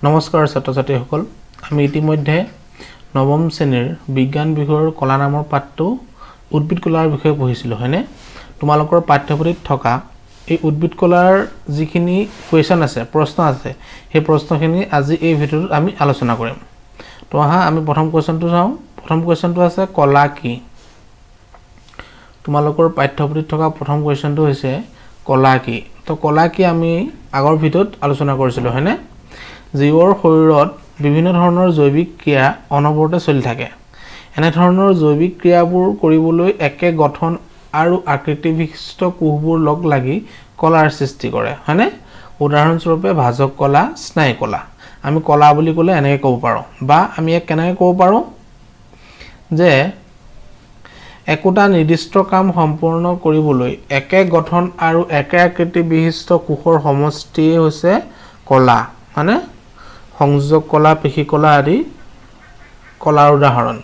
নমস্কাৰ ছাত্ৰ ছাত্ৰীসকল, আমি ইতিমধ্যে নৱম শ্ৰেণীৰ বিজ্ঞান বিষয়ৰ কলা নামৰ পাঠটো উদ্ভিদ কলাৰ বিষয়ে পঢ়িছিলোঁ, হয়নে? তোমালোকৰ পাঠ্যপুথিত থকা এই উদ্ভিদ কলাৰ যিখিনি কুৱেশ্যন আছে, প্ৰশ্ন আছে, সেই প্ৰশ্নখিনি আজি এই ভিডিঅ'টোত আমি আলোচনা কৰিম। তো আহা আমি প্ৰথম কুৱেশ্যনটো চাওঁ। প্ৰথম কুৱেশ্যনটো আছে কলা কি? তোমালোকৰ পাঠ্যপুথিত থকা প্ৰথম কুৱেশ্যনটো হৈছে কলা কি। তো কলা কি আমি আগৰ ভিডিঅ'ত আলোচনা কৰিছিলোঁ, হয়নে? জীৱৰ শৰীৰত বিভিন্ন ধৰণৰ জৈৱিক ক্ৰিয়া অনবৰতে চলি থাকে। এনেধৰণৰ জৈৱিক ক্ৰিয়াবোৰ কৰিবলৈ একে গঠন আৰু আকৃতিবিশিষ্ট কোষবোৰ লগ লাগি কলাৰ সৃষ্টি কৰে, হয়নে? উদাহৰণস্বৰূপে ভাজক কলা, স্নায়ু কলা। আমি কলা বুলি ক'লে এনেকৈ ক'ব পাৰোঁ, বা আমি ইয়াক কেনেকৈ ক'ব পাৰোঁ যে একোটা নিৰ্দিষ্ট কাম সম্পূৰ্ণ কৰিবলৈ একে গঠন আৰু একে আকৃতি বিশিষ্ট কোষৰ সমষ্টিয়েই হৈছে কলা, হয়নে? সংযোজক কলা, পেশী কলা আদি কলাৰ উদাহৰণ।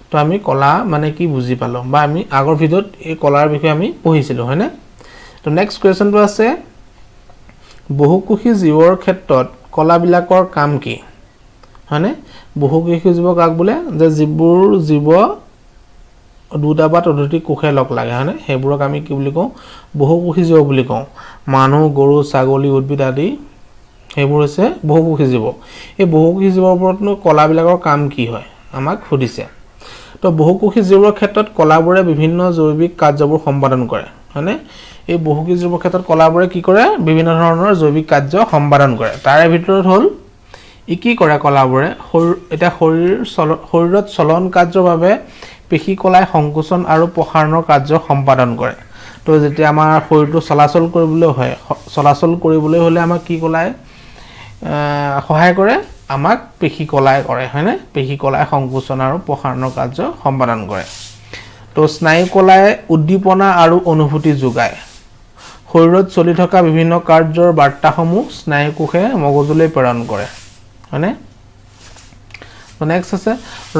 তো আমি কলা মানে কি বুজি পালোঁ, বা আমি আগৰ ভিডিঅ'ত এই কলাৰ বিষয়ে আমি পঢ়িছিলোঁ, হয়নে? তো নেক্সট কুৱেশ্যনটো আছে বহুকোষী জীৱৰ ক্ষেত্ৰত কলাবিলাকৰ কাম কি, হয়নে? বহুকোষী জীৱ কাক বোলে? যে যিবোৰ জীৱ দুটা বা ততোধিক কোষে লগ লাগে, হয়নে? সেইবোৰক আমি কি বুলি কওঁ? বহুকোষী জীৱ বুলি কওঁ। মানুহ, গৰু, ছাগলী, উদ্ভিদ আদি সেইবোৰ হৈছে বহুকোষী জীৱ। এই বহুকোষী জীৱৰ ওপৰতনো কলাবিলাকৰ কাম কি হয় আমাক সুধিছে। তো বহুকোষী জীৱৰ ক্ষেত্ৰত কলাবোৰে বিভিন্ন জৈৱিক কাৰ্যবোৰ সম্পাদন কৰে, হয়নে? এই বহুকোষী জীৱৰ ক্ষেত্ৰত কলাবোৰে কি কৰে? বিভিন্ন ধৰণৰ জৈৱিক কাৰ্য সম্পাদন কৰে। তাৰে ভিতৰত হ'ল ই কি কৰে কলাবোৰে? এতিয়া শৰীৰত চলন কাৰ্যৰ বাবে পেশী কলাই সংকোচন আৰু প্ৰসাৰণৰ কাৰ্য সম্পাদন কৰে। তো যেতিয়া আমাৰ শৰীৰটো চলাচল কৰিবলৈ হয়, চলাচল কৰিবলৈ হ'লে আমাক কি কলাই সহায় কৰে? আমাক পেশী কলাই কৰে, হয়নে? পেশী কলাই সংকোচন আৰু প্ৰসাৰণৰ কাৰ্য সম্পাদন কৰে। তো স্নায়ু কলাই উদ্দীপনা আৰু অনুভূতি যোগায়। শৰীৰত চলি থকা বিভিন্ন কাৰ্যৰ বাৰ্তাসমূহ স্নায়ুকোষে মগজুলৈ প্ৰেৰণ কৰে, হয়নে? নেক্সট আছে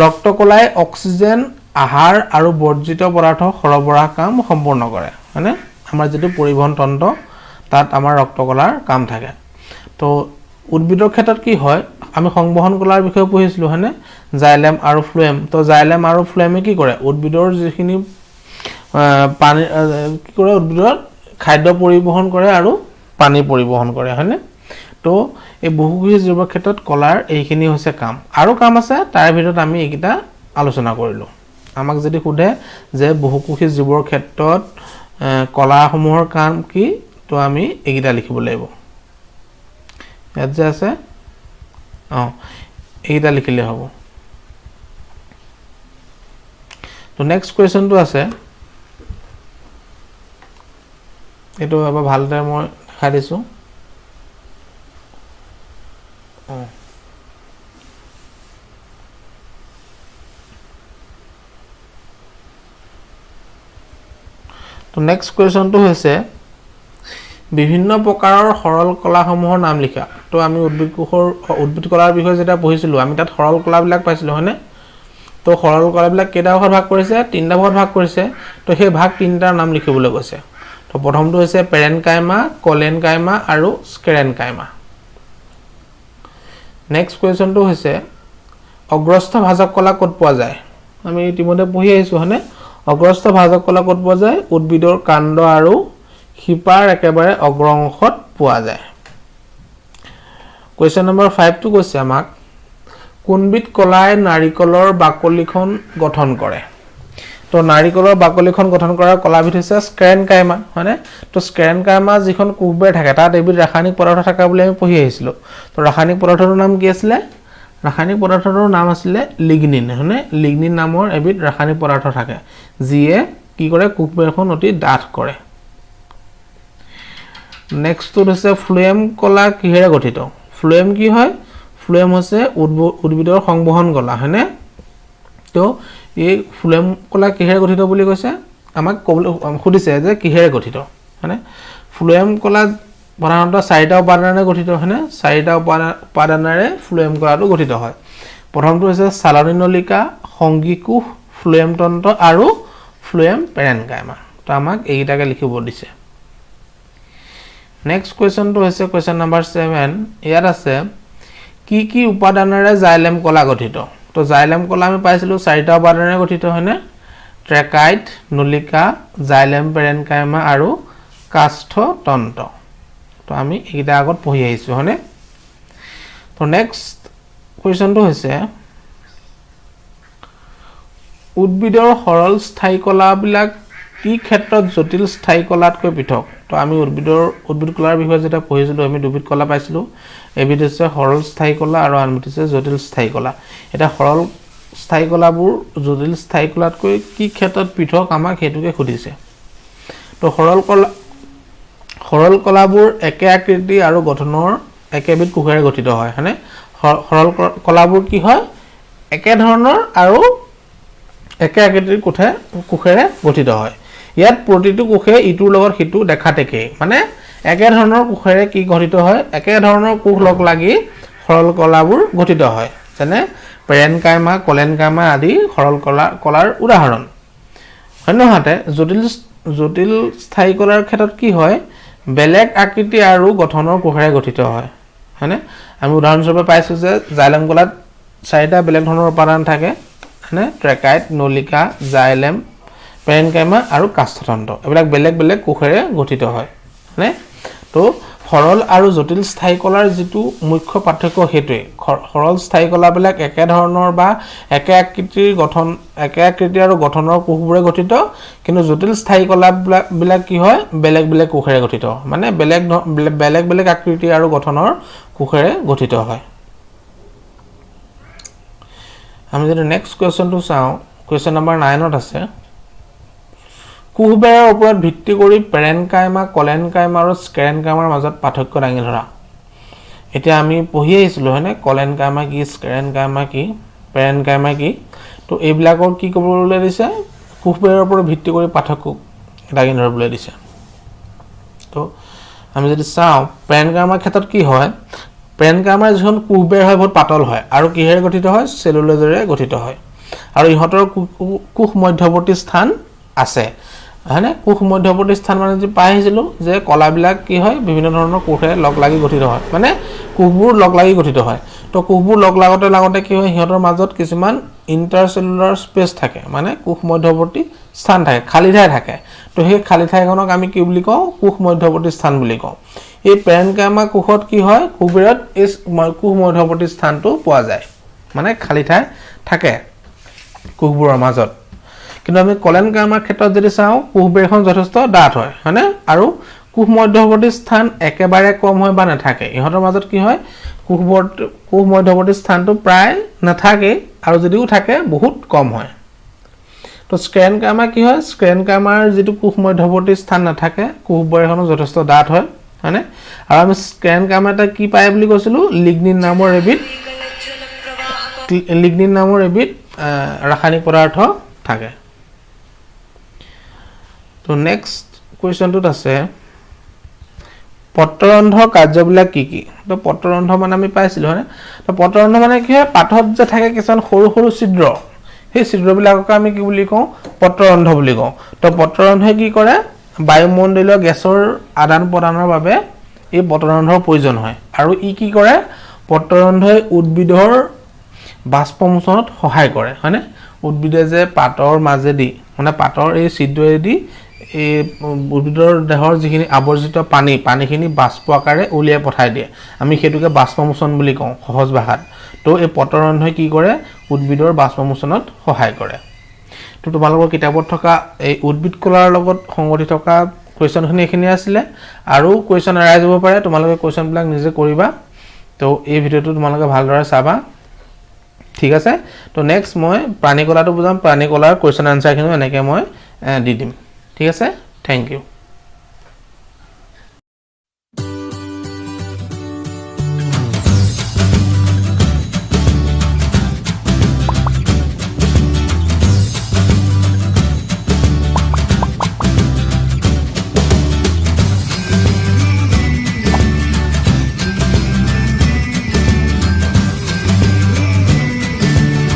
ৰক্তকলাই অক্সিজেন, আহাৰ আৰু বৰ্জিত পদাৰ্থ সৰবৰাহ কাম সম্পূৰ্ণ কৰে, হয়নে? আমাৰ যিটো পৰিবহণ তন্ত্ৰ, তাত আমাৰ ৰক্তকলাৰ কাম থাকে। তো উদ্ভিদৰ ক্ষেত্ৰত কি হয়? আমি সংবহন কলাৰ বিষয়ে পঢ়িছিলোঁ, হয়নে? জাইলেম আৰু ফ্লুৱেম। তো জাইলেম আৰু ফ্লুৱেমে কি কৰে? উদ্ভিদৰ যিখিনি পানী, কি কৰে? উদ্ভিদৰ খাদ্য পৰিবহণ কৰে আৰু পানী পৰিবহণ কৰে, হয়নে? তো এই বহুকোষী জীৱৰ ক্ষেত্ৰত কলাৰ এইখিনি হৈছে কাম। আৰু কাম আছে, তাৰ ভিতৰত আমি এইকেইটা আলোচনা কৰিলোঁ। আমাক যদি সোধে যে বহুকোষী জীৱৰ ক্ষেত্ৰত কলাসমূহৰ কাম কি, তো আমি এইকেইটা লিখিব লাগিব। ইয়াত যে আছে এইকেইটা লিখিলে হ'ব। তো নেক্সট কুৱেশ্যনটো আছে, এইটো এবাৰ ভালদৰে মই দেখাই দিছোঁ। তো নেক্সট কুৱেশ্যনটো হৈছে বিভিন্ন প্ৰকাৰৰ সৰল কলাসমূহৰ নাম লিখা। তো আমি উদ্ভিদ কলাৰ বিষয়ে যেতিয়া পঢ়িছিলোঁ, আমি তাত সৰল কলাবিলাক পাইছিলোঁ, হয়নে? তো সৰল কলাবিলাক কেইটা ভাগত ভাগ কৰিছে? তিনিটা ভাগত ভাগ কৰিছে। তো সেই ভাগ তিনিটাৰ নাম লিখিবলৈ কৈছে। তো প্ৰথমটো হৈছে পেৰেনকাইমা, কলেনকাইমা আৰু স্কেৰেনকাইমা। নেক্সট কুৱেশ্যনটো হৈছে অগ্ৰস্থ ভাজক কলা ক'ত পোৱা যায়? আমি ইতিমধ্যে পঢ়ি আহিছোঁ, হয়নে? অগ্ৰস্থ ভাজক কলা ক'ত পোৱা যায়? উদ্ভিদৰ কাণ্ড আৰু শিপাৰ একেবাৰে অগ্ৰ অংশত পোৱা যায়। কুৱেশ্যন নম্বৰ ফাইভটো কৈছে আমাক কোনবিধ কলাই নাৰিকলৰ বাকলিখন গঠন কৰে? তো নাৰিকলৰ বাকলিখন গঠন কৰা কলাবিধ হৈছে স্ক্ৰেনকাইমা, হয়নে? তো স্ক্ৰেনকাইমা যিখন কোষবেৰ থাকে তাত এবিধ ৰাসায়নিক পদাৰ্থ থকা বুলি আমি পঢ়ি আহিছিলোঁ। তো ৰাসায়নিক পদাৰ্থটোৰ নাম কি আছিলে? ৰাসায়নিক পদাৰ্থটোৰ নাম আছিলে লিগনিন, হয়নে? লিগনিন নামৰ এবিধ ৰাসায়নিক পদাৰ্থ থাকে যিয়ে কি কৰে? কোষবেৰখন অতি ডাঠ কৰে। নেক্সটটোত হৈছে ফ্লুৱেম কলা কিহেৰে গঠিত? ফ্লুৱেম কি হয়? ফ্লুৱেম হৈছে উদ্ভিদৰ সংবহন কলা, হয়নে? তো এই ফ্লুৱেম কলা কিহেৰে গঠিত বুলি কৈছে? আমাক ক'বলৈ সুধিছে যে কিহেৰে গঠিত, হয়নে? ফ্লুৱেম কলা প্ৰধানতঃ চাৰিটা উপাদানেৰে গঠিত, হয়নে? চাৰিটা উপাদানেৰে ফ্লুৱেম কলাটো গঠিত হয়। প্ৰথমটো হৈছে চালনী নলিকা, সংগী কোষ, ফ্লুৱেম তন্ত্ৰ আৰু ফ্লুৱেম পেৰেনকাইমা। তো আমাক এইকেইটাকে লিখিব দিছে। নেক্সট কুৱেশ্যনটো হৈছে কুৱেশ্যন নাম্বাৰ 7। ইয়াত আছে কি কি উপাদানেৰে জাইলেম কলা গঠিত? তো জাইলেম কলা আমি পাইছিলোঁ চাৰিটা উপাদানেৰে গঠিত, হয়নে? ট্ৰেকাইট, নলিকা, জাইলেম পেৰেনকাইমা আৰু কাষ্ঠতন্ত্ৰ। তো আমি এইকেইটা আগত পঢ়ি আহিছোঁ, হয়নে? তো নেক্সট কুৱেশ্যনটো হৈছে উদ্ভিদৰ সৰল স্থায়ী কলাবিলাক কি ক্ষেত্ৰত জটিল স্থায়ী কলাতকৈ পৃথক? তো আমি উদ্ভিদ কলাৰ বিষয়ে যেতিয়া পঢ়িছিলোঁ, আমি দুবিধ কলা পাইছিলোঁ। এবিধ হৈছে সৰল স্থায়ী কলা আৰু আনবিধ হৈছে জটিল স্থায়ী কলা। এতিয়া সৰল স্থায়ী কলাবোৰ জটিল স্থায়ী কলাতকৈ কি ক্ষেত্ৰত পৃথক, আমাক সেইটোকে সুধিছে। তো সৰল কলাবোৰ একে আকৃতি আৰু গঠনৰ একেবিধ কোষেৰে গঠিত হয়, হয়নে? সৰল কলাবোৰ কি হয়? একেধৰণৰ আৰু একে আকৃতিৰ কোষেৰে গঠিত হয়। ইয়াত প্ৰতিটো কোষে ইটোৰ লগত সিটো দেখাত একেই, মানে একেধৰণৰ কোষেৰে কি গঠিত হয়? একেধৰণৰ কোষ লগ লাগি সৰল কলাবোৰ গঠিত হয়, যেনে পেৰেনকাইমা, কলেনকাইমা আদি সৰল কলাৰ উদাহৰণ। অন্যহাতে জটিল জটিল স্থায়ী কলাৰ ক্ষেত্ৰত কি হয়? বেলেগ আকৃতি আৰু গঠনৰ কোষেৰে গঠিত হয়, হয়নে? আমি উদাহৰণস্বৰূপে পাইছোঁ যে জাইলেম কলাত চাৰিটা বেলেগ ধৰণৰ উপাদান থাকে, হয়নে? ট্ৰেকাইট, নলিকা, জাইলেম পেৰেনকাইমা আৰু কাষ্ঠতন্ত্ৰ, এইবিলাক বেলেগ বেলেগ কোষেৰে গঠিত হয়, হয়নে? তো সৰল আৰু জটিল স্থায়ী কলাৰ যিটো মুখ্য পাৰ্থক্য সেইটোৱেই। সৰল স্থায়ী কলাবিলাক একেধৰণৰ বা একে আকৃতিৰ গঠন, একে আকৃতি আৰু গঠনৰ কোষবোৰে গঠিত, কিন্তু জটিল স্থায়ী কলাবিলাক কি হয়? বেলেগ বেলেগ কোষেৰে গঠিত, মানে বেলেগ বেলেগ বেলেগ আকৃতি আৰু গঠনৰ কোষেৰে গঠিত হয়। আমি যদি নেক্সট কুৱেশ্যনটো চাওঁ, কুৱেশ্যন নম্বৰ 9ত আছে কোষবেৰৰ ওপৰত ভিত্তি কৰি পেৰেনকাইমা, কলেনকাইমা আৰু স্কেৰেনকাইমাৰ মাজত পাৰ্থক্য দাঙি ধৰা। এতিয়া আমি পঢ়ি আহিছিলোঁ, হয়নে? কলেনকাইমা কি, স্কেৰেনকাইমা কি, পেৰেনকাইমা কি। তো এইবিলাকৰ কি কৰিবলৈ দিছে? কোষবেৰৰ ওপৰত ভিত্তি কৰি পাৰ্থক্য দাঙি ধৰিবলৈ দিছে। তো আমি যদি চাওঁ, পেৰেনকাইমাৰ ক্ষেত্ৰত কি হয়? পেৰেনকাইমাৰ যিখন কোষবেৰ হয়, বহুত পাতল হয় আৰু কিহেৰে গঠিত হয়? চেলুলজেৰে গঠিত হয় আৰু ইহঁতৰ কোষ মধ্যৱৰ্তী স্থান আছে, হয়নে? কোষ মধ্যৱৰ্তী স্থান মানে যি পাই আহিছিলোঁ যে কলাবিলাক কি হয়? বিভিন্ন ধৰণৰ কোষেৰে লগ লাগি গঠিত হয়, মানে কোষবোৰ লগ লাগি গঠিত হয়। তো কোষবোৰ লগ লাগোতে লাগোতে কি হয়? সিহঁতৰ মাজত কিছুমান ইণ্টাৰচেলুলাৰ স্পেচ থাকে, মানে কোষ মধ্যৱৰ্তী স্থান থাকে, খালী ঠাই থাকে। তো সেই খালী ঠাইখনক আমি কি বুলি কওঁ? কোষ মধ্যৱৰ্তী স্থান বুলি কওঁ। এই পেৰেনকাইমা কোষত কি হয়? কোষবেৰত এই কোষ মধ্যৱৰ্তী স্থানটো পোৱা যায়, মানে খালী ঠাই থাকে কোষবোৰৰ মাজত। কিন্তু আমি কলেনকাইমাৰ ক্ষেত্ৰত যদি চাওঁ, কোষবেৰখন যথেষ্ট ডাঠ হয়, হয়নে? আৰু কোষ মধ্যৱৰ্তী স্থান একেবাৰে কম হয় বা নাথাকে। ইহঁতৰ মাজত কি হয়? কোষ মধ্যৱৰ্তী স্থানটো প্ৰায় নাথাকেই আৰু যদিও থাকে, বহুত কম হয়। তো স্ক্ৰেনকাইমা কি হয়? স্ক্ৰেনকাইমাৰ যিটো কোষ মধ্যৱৰ্তী স্থান নাথাকে, কোষবেৰখনো যথেষ্ট ডাঠ হয়, হয়নে? আৰু আমি স্ক্ৰেনকাইমা এটা কি পায় বুলি কৈছিলোঁ? লিগনিন নামৰ এবিধ ৰাসায়নিক পদাৰ্থ থাকে। তো নেক্সট কুৱেশ্যনটোত আছে পত্ৰৰন্ধ্ৰ কাৰ্যবিলাক কি কি? তো পত্ৰৰন্ধ্ৰ মানে আমি পাইছিলোঁ, হয়নে? তো পত্ৰৰন্ধ্ৰ মানে কি হয়? পাতত যে থাকে কিছুমান সৰু সৰু ছিদ্ৰ, সেই ছিদ্ৰবিলাককে আমি কি বুলি কওঁ? পত্ৰৰন্ধ্ৰ বুলি কওঁ। তো পত্ৰৰন্ধ্ৰই কি কৰে? বায়ুমণ্ডলীয় গেছৰ আদান প্ৰদানৰ বাবে এই পত্ৰৰন্ধ্ৰৰ প্ৰয়োজন হয়। আৰু ই কি কৰে? পত্ৰৰন্ধ্ৰই উদ্ভিদৰ বাষ্পমোচনত সহায় কৰে, হয়নে? উদ্ভিদে যে পাতৰ মাজেদি, মানে পাতৰ এই ছিদ্ৰয়েদি এই উদ্ভিদৰ দেহৰ যিখিনি আৱৰ্জিত পানী, পানীখিনি বাষ্প আকাৰে উলিয়াই পঠাই দিয়ে, আমি সেইটোকে বাষ্পমোচন বুলি কওঁ সহজ ভাষাত। তো এই পত্ৰৰন্ধ্ৰই কি কৰে? উদ্ভিদৰ বাষ্পমোচনত সহায় কৰে। তো তোমালোকৰ কিতাপত থকা এই উদ্ভিদ কলাৰ লগত সংগতি থকা কুৱেশ্যনখিনি এইখিনি আছিলে। আৰু কুৱেশ্যন এৰাই যাব পাৰে, তোমালোকে কুৱেশ্যনবিলাক নিজে কৰিবা। তো এই ভিডিঅ'টো তোমালোকে ভালদৰে চাবা, ঠিক আছে? তো নেক্সট মই প্ৰাণী কলাটো বুজাম। প্ৰাণী কলাৰ কুৱেশ্যন আনচাৰখিনিও এনেকৈ মই দি দিম, ঠিক আছে? Thank U.